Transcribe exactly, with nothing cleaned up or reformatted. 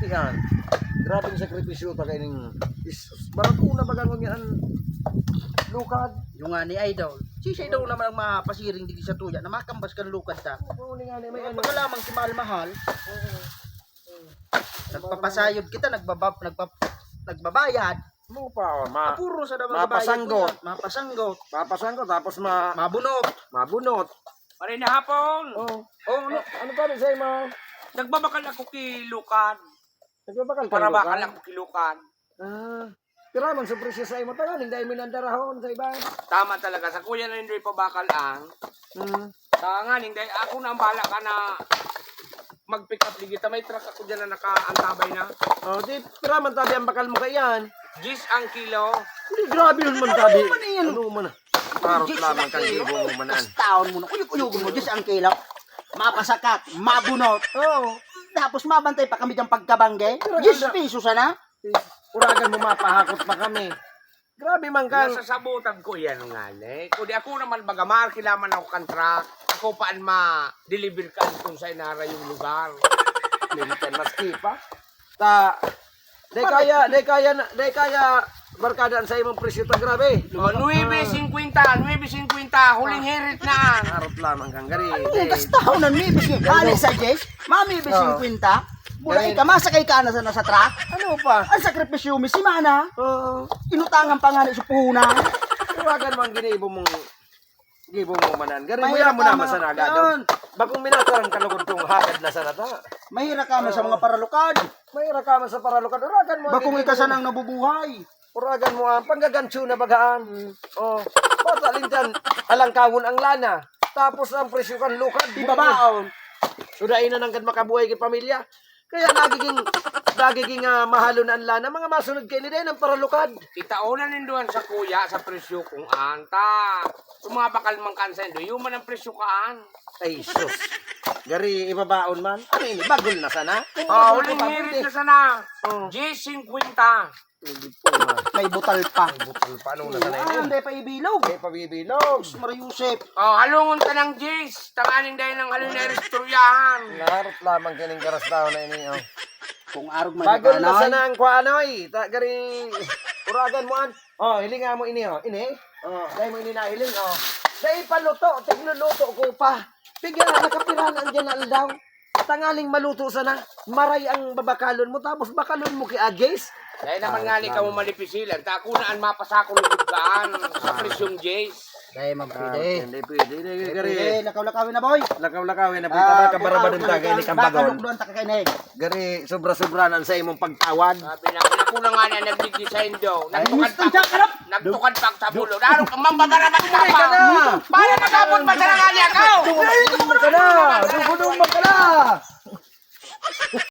Yan. Grabe ang sakripisyo ta kaining is barato na baga ngunyan an lukad. Yung nga ni Idol. Si siya daw naman ang mapasiring digdi sa tuya na makambas kan lukad ta. Oo, ni nga ni, may Kaya ano. Pagkalamang si Mahal-Mahal, Oo. nagpapasayod kita, nagbabab-, nagbab-, nagbabayad. Mo pa, oh, ma-, Puro sa daw mapasanggot. Mapasanggot. Mapasanggot, tapos ma-, Mabunot. Mabunot. Maray na hapon. Oh. Oh, ano? Ano pa rin sa'yo, ma? Nagbabakal ako ki Lukan. Nagbabakal ka, Para Lukan? Bakal ako ki Lukan. Ah. Pira man sa presyo sa imo, tanganing dai mi nandarahon sa iba. Tama talaga, sa kuya na hindi pabakal ang. Hmm. Tanganing dai, ako na ang bahala ka na mag-pick up, digita. May truck ako dyan na nakaantabay na. Oh, di, pira man tabi ang bakal mo kaiyan? Diyes ang kilo. Hindi, grabe yun man tabi. Ano man yan? Ano man ah? Parot Diyes lamang ang kang kilo. Gibo mo manan. Taon mo na. Uyog-uyogon mo, Diyes ang kilo. Mapasakat, mabunot. Oo. Tapos mabantay pa kami diyang pagkabangge. Pero Diyes ano? Piso sana. Uragan mo, mapahakot pa kami. Grabe man ka. Nasasabutan ko yan nga, ne. Kung di ako naman baga, maarkila man ako kan truck. Ako pa ang ma-deliver ka kung sa inara yung lugar. Minsan maski pa. Ta, di kaya, di kaya, na- di kaya, barkada, ang sa imong presyo ta, grabe. Mga nuebe singkwenta, nuebe singkwenta, huling hirit na. Harot lamang kang gari. Ano yung gastahan na nuebe singkwenta? Hali sa Jess, mami, Oo. Singkwenta? Bulay Gari- ka, masakay ka na sa, nasa truck? Ano pa? Ang sakripisyo mi, simana. Oo. Inutangan pa nga na sa puhunan. Iwagan mo ang ginibo mong, gibo mo manan. Gari mo Mahirap yan mo ka naman ma-, sa nagado. Yun. Bagong minataran ka lugod kong hagad na sana ta. Mahirap ka man sa Oo. Mga paralukad. Mahirap ka man sa paralukad. Uragan mo ang Bakong ginibo ika mo. Sanang nabubuhay. Uragan mo ang panggagancho na bagaan. Mm. Oh, bata lintian, alangkawon ang lana. Tapos ang presyo kan lukad. Ibabaon. Sudain na nang kan makabuhay ki pamilya. Kaya nagiging, nagiging, ah, mahalo na ang lana. Mga masunod kaini, dahil ang paralukad. Itaonan nindo an sa kuya sa presyo kung an ta. Kung mga bakal man kan sa indo, yung man ang presyo kaan. Ay, sus. Gari, ibabaon man. Ano ini? Bagol na sana? Oh, huling hirit na sana. Oh. G fifty. Hindi po, ah. May butal pa. May butal pa. Ano na sana Yan, ini? Hindi pa ibilog. Hindi pa bibilog. Sus, Maria Josep. Oh, halungon ta ng Jace. Tanganing dahil ng halun na istoryahan. Narot lamang kining garas daw na ini, oh. Kung arog man Bagol na ipanay. Sana ang kuan, oy. Ta-, gari, uragan mo, an. Oh, hilinga mo ini, oh. Ini? Oh, dahil mo ini nahiling, oh. Dahil paluto, tigluluto ko pa. Pigyan na, nakapira na ang dyan na aldaw. Tangaling maluto sana, maray ang babakalon mo, tapos bakalon mo ki Ajis. Dahil naman nga ni kamo malipisilan, ta ako na an mapasakol ni Budkaan sa presyong Jace. Dahil man Ah, pwede. Hindi pwede, hindi Hindi gari. Pwede, lakaw-lakawin na, boy. Lakaw-lakawin na, boy. Ah, Tabay ka barabadon ah, ta, kaya ni ah, Kambagon. Bakalok doon, taka kayo na eh. Gari, sobra-sobra na sa imong pagtawad. Sabi na, ako na nga na nag-design daw. Ay, Nagtukad gusto pa, siya, karap! nagtukad pa ang tabulo. Daro ka, mambabarabat ka Hindi pa. ka na. Paano na tapos masarang nga niya ka? Hindi ka na.